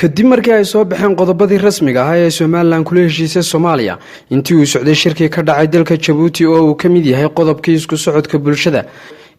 Kadib markii ay soo baxeen qodobadii rasmiga ahaa ee Somaliland kula heshiisay Soomaaliya intii uu socday shirkii ka dhacay dalka Jabuuti, oo uu ka mid yahay qodobkii isku socodka bulshada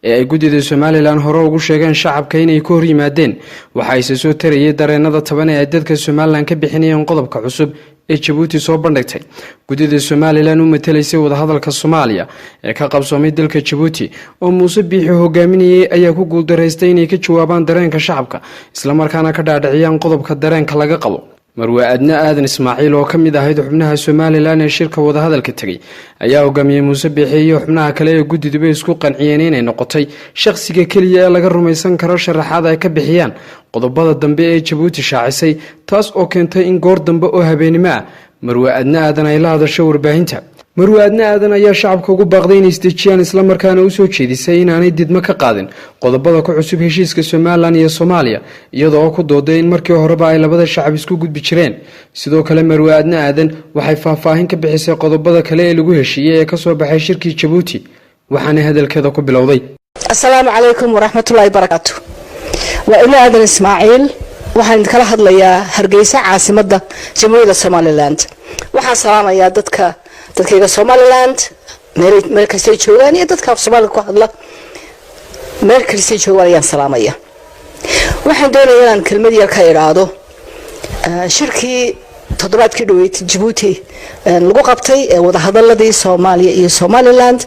ee ay guddida Somaliland hore ugu sheegeen shacabka inay ka hor yimaadeen, waxa ayse soo tarayay dareenada taban ee ay dadka Somaliland ka bixinayeen qodobka cusub ee Jabuuti soo bandhigtay. Guddida Somaliland u matalaysay wadahadalka Soomaaliya ee ka qabsoomay dalka Jabuuti, oo Muuse Biixi hogaaminayay, ayaa ku guuldaraystay inay ka jawaabaan dareenka shacabka, islamarkaana ka dhaadhiciyaan qodobka dareenka laga qabo. Marwe Adna Aadan Ismaaciil, oo ka mid ahayd xubnaha Somaliland ee shirka wadahadalka tegey, ayaa hogaamiyey Muuse Biixi iyo xubnaha kale ee guddiduba isku qanciyeen inay noqotay shakhsiga keliya ee laga rumaysan karo sharaxaad ay ka bixiyaan qodobada dambe ee Jabuuti shaacisay, taas oo keentay in goor dambe oo habeenimo ah Marwe Adna Aadan ay la hadasho warbaahinta. Marwe Adna Aadan ayaa shacabka ugu baaqday inay isdejiyaan, islamarkaana usoo jeedisay inaanay didmo ka qaadin qodobada ku cusub heshiiska Somaliland iyo Soomaaliya, iyadoo oo ku dooday in markii horeba ay labada shacab isku gudbi jireen. Sidoo kale, Marwe Adna Aadan waxay faahfaahin ka bixisay qodobada kale ee lagu heshiiyey ee kasoo baxay shirkii Jabuuti, waxaana hadalkeeda ku bilowday: Asalaamu calaykum waraxmatullaahi barakaatu. Waa Ina Aadan Ismaaciil. Waxaan idinkala hadlayaa Hargeysa, caasimadda Jamhuuriyadda Somaliland. Waxaan salaamayaa dadka dadkayga Somaliland meel kastay joogaan iyo dadka af Soomaaliga ku hadla meel kastay joogaan ayaan salaamaya. Waxaan doonaya inaan kelmad yar ka idhaahdo shirkii toddobaadkii dhaweyd Jabuuti lagu qabtay ee wadahadaladii Soomaaliya iyo Somaliland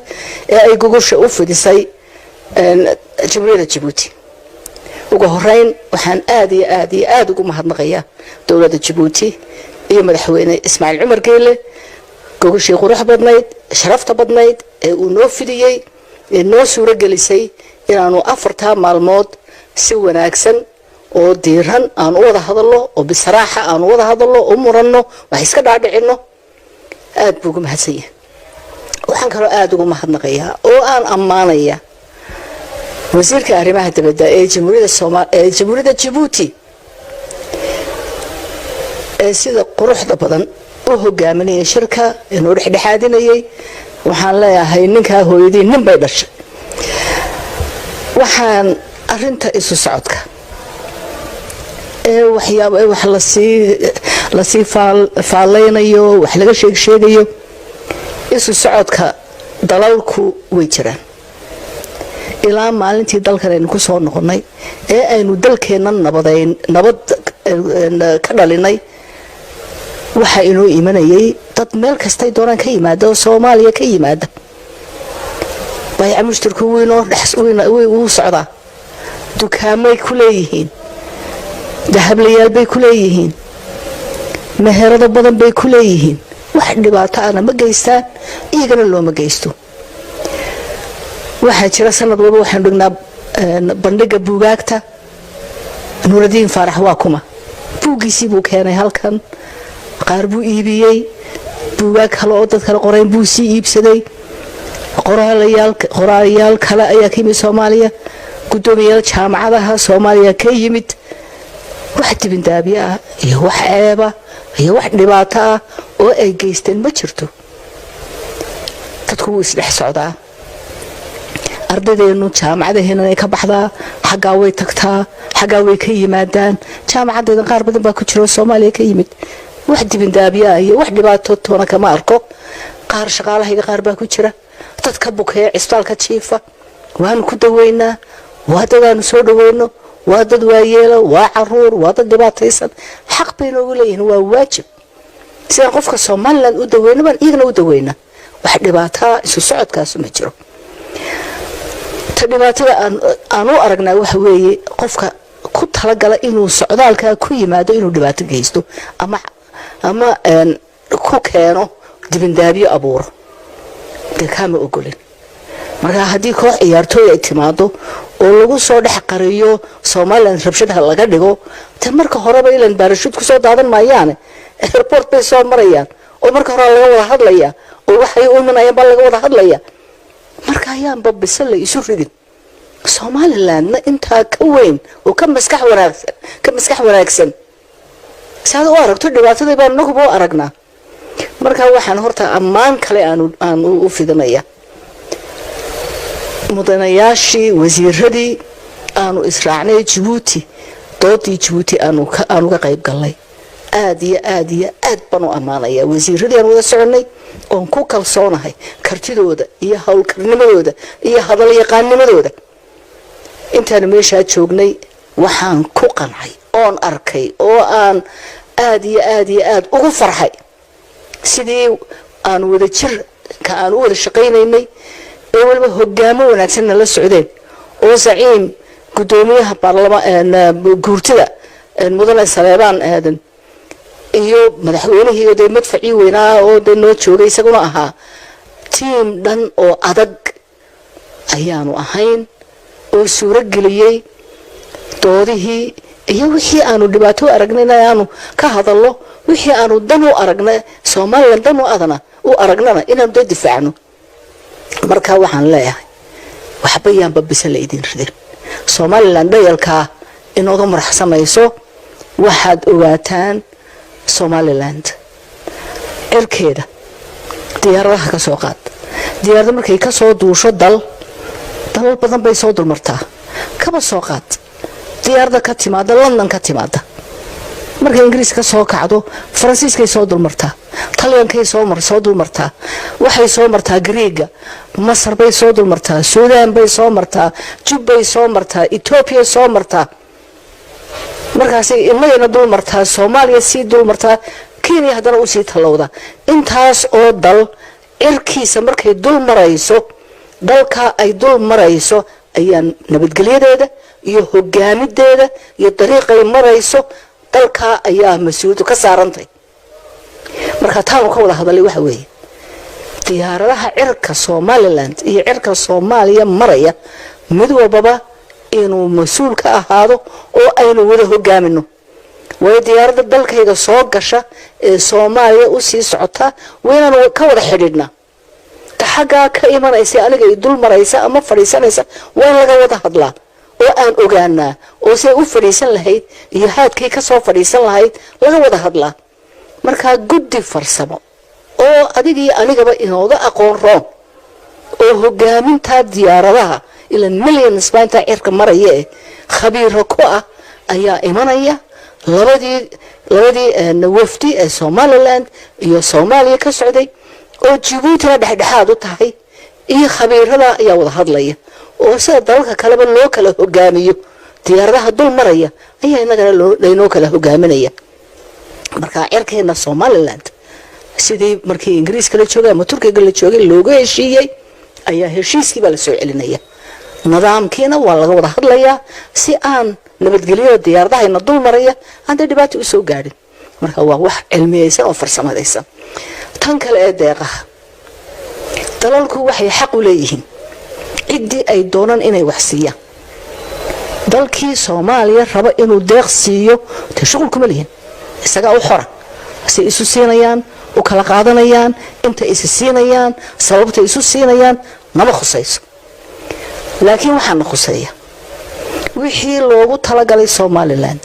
ee ay gogosha u fidisay Jamhuuriyadda Jabuuti. Ugu horeyn, waxaan aad iyo aad iyo aada ugu mahadnaqayaa dowladda Jabuuti iyo Madaxweyne Ismaaciil Cumar Geele gogoshii qurux badnayd, sharafta badnayd ee uu noo fidiyey, ee noo suuro gelisay inaanu 4-taa maalmood si wanaagsan oo diiran aan u wada hadalno, oo bisaraaxa aan u wada hadalno, u muranno, wax iska dhaadhicino. Aad buu ugu mahadsan yahay. Waxaan kaloo aada ugu mahadnaqayaa oo aan ammaanaya wasiirka arrimaha dibadda ee jamhuuriyadda sooma ee Jamhuuriyadda Jabuuti ee sida quruxda badan u hogaaminayay shirka, inuu dhexdhexaadinayay. Waxaan leeyahay, ninkaa hooyadii nin bay dhashay. Waxaan arinta isu socodka ee waxyaaba wax lasii faallaynayo, wax laga sheeg sheegayo, isu socodka dalalku way jiraan ilaa maalintii dalkan aynu ku soo noqonnay ee aynu dalkeenna nabadayn, nabad ka dhalinay. Waxaa inoo imanayay dad meel kastay doonaan ka yimaada, oo Soomaaliya ka yimaada. Bayca mushtarku wiinoo wuu socdaa. Dukaamay ku leeyihiin, dahablayaal bay ku leeyihiin, meherado badan bay ku leeyihiin. Wax dhibaato ana ma geystaan, iyagana looma geysto. Waxaa jira sanad walba waxaanu dhignaa bandhiga buugaagta. Nuuradiin Faarax waa kuma buuggiisii buu keenay halkan, qaar buu iibiyey, buugaag kale oo dad kale qorayn buu sii iibsaday. Qoraalayaal kale ayaa ka yimid Soomaaliya, guddoomiyayaal jaamacadaha Soomaaliya ka yimid. Wax dibindaabyo ah iyo wax ceeba iyo wax dhibaato ah oo ay geysteen ma jirto. Dadku wuu isdhex socdaa. Ardaydeenu jaamacadaheena ay ka baxdaa, xaggaa way tagtaa, xaggaa way ka yimaadaan. Jaamacaddeedan qaar badan baa ku jira oo Soomaaliya ka yimid. Wax dibindaabyo ah iyo wax dhibaato toona kama arko. Qaar shaqaalahayga qaar baa ku jira. Dad ka bukeeya, cisbitaalka jiifa, waanu ku daweynaa. Waa dadaanu soo dhaweyno, waa dad waayeela, waa caruur, waa dad dhibaataysan. Xaq bay noogu leeyihiin, waa waajib. Sidaan qofka Somaliland u daweyno baan iyagana u daweynaa. Wax dhibaataa isu socodkaasu ma jiro. Ta dhibaatada aan u aragnaa waxa weeye qofka ku talagala inuu socdaalkaa ku yimaado inuu dhibaato geysto ama ku keeno dibindaabyo abuuro, dee kaama ogolin. Marka haddii koox ciyaartooy ay timaado oo lagu soo dhex qariyo Somaliland, rabshadaha laga dhigo, de marka horeba ilan baarashuud kusoo daadan maayaane, airport bay soo marayaan, oo marka hore laga wada hadlaya, oo waxay u imanayaan baa laga wada hadlaya. Marka ayaanba bise la isu ridin. Somalilandna intaa ka weyn oo ka maskax wanaagsan si aad u aragto dhibaatadii baan inaguba u aragnaa. Marka waxaan horta ammaan kale aan u fidinaya mudanayaashii, wasiiradii aanu israacnay Jabuuti. Doodii Jabuuti aanu ka qayb galnay aad iyo aad iyo aad baan u ammaanayaa wasiiradii aan wada soconay, oon ku kalsoonahay kartidooda iyo howlkarnimadooda iyo hadal yaqaanimadooda. Intaanu meeshaa joognay waxaan ku qancay oon arkay oo aan aad iyo aad iyo aad ugu farxay sidii aan wada jirka aan u wada shaqaynaynay, ee waliba hogaamo wanaagsanna la socdeen, oo zaciim guddoomiyaha guurtida Mudane Saleebaan Aadan iyo madaxweynihii dee madfacii weynaa oo dee noo joogay isaguna ahaa. Tiim dhan oo adag ayaanu ahayn oo suuro geliyey doodihii iyo wixii aanu dhibaato u aragnay in aanu ka hadallo, wixii aanu dan u aragnay Somalilan dan u adana u aragnana inaanu dee difaacno. Marka waxaan leeyahay, waxba yaanba bisa la idin ridin. Somalilan dhayalkaa inooga maraxsamayso. Waxaad ogaataan, Somaliland cirkeeda diyaaradaha ka soo qaad, diyaaradda markay ka soo duusho dal, dalal badan bay soo dulmartaa. Kaba soo qaad diyaaradda ka timaada London ka timaada, markay Ingiriis ka soo kacdo Faransiiskay soo dulmartaa, Talyankay soo dulmartaa, waxay soo martaa Griiga, Masar bay soo dulmartaa, Suudaan bay soo martaa, Jubbay soo martaa, Etoobiya soo martaa, markaasay inagayna dul martaa, Soomaaliya sii dul martaa, Kenya haddana usii tallowda. Intaas oo dal cirkiisa markay dul marayso, dalka ay dul marayso ayaa nabadgelyadeeda iyo hogaamideeda iyo dariiqay marayso dalkaa ayaa mas-uuliyaddu ka saarantay. Marka taanu ka wada hadalay waxa weeye diyaaradaha cirka Somaliland iyo cirka Soomaaliya maraya mid walbaba inuu mas-uul ka ahaado oo aynu wada hogaamino. Waayo, diyaaradda dalkayga soo gasha ee Soomaaliya usii socota waa inaanu ka wada xidhiidhnaa. Ta xaggaa ka imanaysa aniga i dul maraysa ama fadhiisanaysa waa in laga wada hadlaa oo aan ogaanaa, oo siday u fadhiisan lahayd iyo haadkay ka soo fadhiisan lahayd laga wada hadlaa. Markaa guddi farsamo oo adigii anigaba inooga aqoon roon oo hogaamintaa diyaaradaha, ilan millions baa intaa cirka maraya, eh khabiiro ku ah ayaa imanaya. Labadii wafdi ee Somaliland iyo Soomaaliya ka socday oo Jabuutina dhexdhexaad u tahay iyo khabiirada ayaa wada hadlaya, oo sida dalalka kaleba loo kala hogaamiyo diyaaradaha dul maraya ayaa inagana laynoo kala hogaaminaya. Marka cirkeena Somaliland sidii markii Ingiriiska la joogay ama Turkiga la joogay looga heshiiyey ayaa heshiiskii baa la soo celinaya, nidaamkiina waa laga wada hadlayaa, si aan nabadgelyada diyaaradahayna dul maraya aan dee dhibaato usoo gaadhin. Marka waa wax cilmiyeysan oo farsamadaysan. Tan kale ee deeqaha, dalalku waxay xaq u leeyihiin ciddii ay doonaan inay wax siiyaan. Dalkii Soomaaliya raba inuu deeq siiyo dee shuqul kuma lihin, isagaa u xora. Say isu siinayaan, u kala qaadanayaan, intay isi siinayaan, sababtay isu siinayaan nama khusayso. Laakiin waxaana khuseeya wixii loogu talagalay Somaliland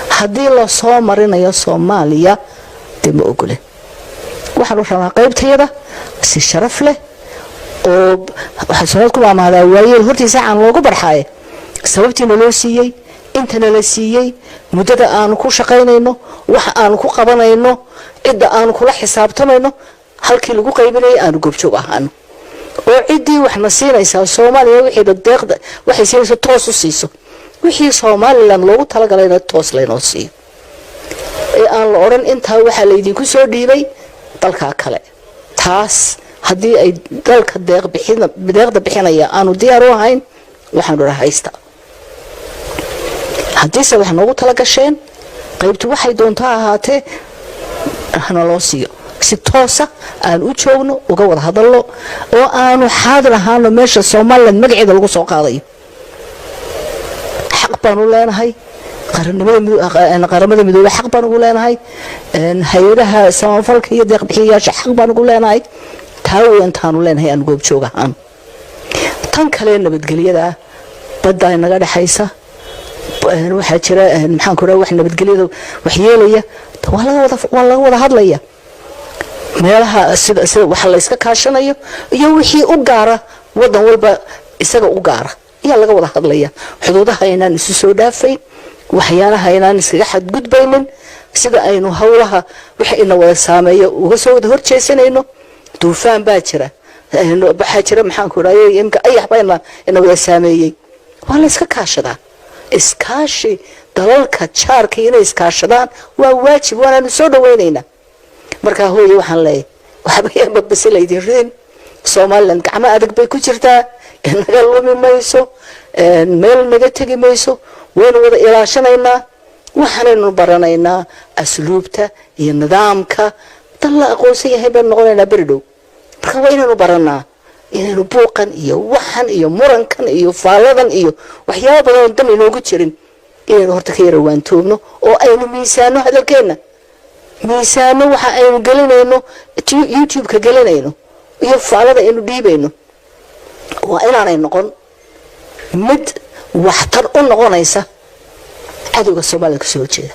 haddii lasoo marinayo Soomaaliya dee ma ogolen. Waxaanu rabnaa qaybtayada si sharaf leh, oo waxaa Soomaalid ku maamahdaa, waayeel hortiisa caan loogu barxaaye. Sababtiina loo siiyey, intana la siiyey, muddada aanu ku shaqaynayno, waxa aanu ku qabanayno, cidda aanu kula xisaabtamayno, halkii lagu qaybinayay aanu goobjoog ahaano, oo ciddii waxna siinaysaa Soomaaliya wixii deeqda waxay siinayso toos u siiso, wixii Somaliland loogu talagalayna toos laynoo siiyo, ee aan la odhan intaa waxaa laydinku soo dhiibay dalkaa kale. Taas haddii ay dalka deeqda bixinaya aanu diyaar u ahayn, waxaanu dhaha haysta. Haddiise wax noogu tala gasheen, qaybtu waxay doonto ha ahaatee, hana loo siiyo si toosa, aan u joogno, uga wada hadalno, oo aanu xaadir ahaano meesha Somaliland magaceeda lagu soo qaadayo. Xaq baanu leenahay Qaramada Midoobey, xaq baan ugu leenahay hay-adaha samafalka iyo deeqbixiyayaasha, xaq baan ugu leenahay. Taa weyantaanu leenahay aan goobjoog ahaan. Tan kale nabadgelyada badda inaga dhexaysa, waxaa jira, maxaan ku dhaha, wax nabadgelyada wax yeelaya waa laga wada hadlaya. Meelaha sida waxa la iska kaashanayo iyo wixii u gaara wadan walba isaga u gaara ayaa laga wada hadlaya. Xuduudaha inaan isu soo dhaafayn. Waxyaalaha inaan iskaga xadgudbaynin, sida aynu howlaha waxa ina wada saameeyo uga soo wada horjeesanayno. Duufaan baa jira, waxaa jira, maxaanku idhahay, imka ayax baa ina wada saameeyey. Waa la iska kaashadaa. Iskaashi dalalka jaarka inay iskaashadaan waa waajib, waanaanu soo dhawaynaynaa. Markaa hooye, waxaan leeyahay, waxba yaanba base laydin ridin. Somaliland gacmo adag bay ku jirtaa, inaga lumi mayso, meel naga tegi mayso. Waynu wada ilaashanaynaa. Waxaanaynu baranaynaa asluubta iyo nidaamka. Dal la aqoonsan yahay baynu noqonaynaa beri dhow. Marka waa inaynu baranaa inaynu buuqan iyo waxan iyo murankan iyo faalladan iyo waxyaaba badan oo dan inoogu jirin inaynu horta ka yara waantoobno, oo aynu miisaano hadalkeenna, miisaano waxa aynu gelinayno, YouTube-ka gelinayno iyo faallada aynu dhiibayno. Waa inaanay noqon mid waxtar u noqonaysa cadowga Soomaalida kasoo horjeeda.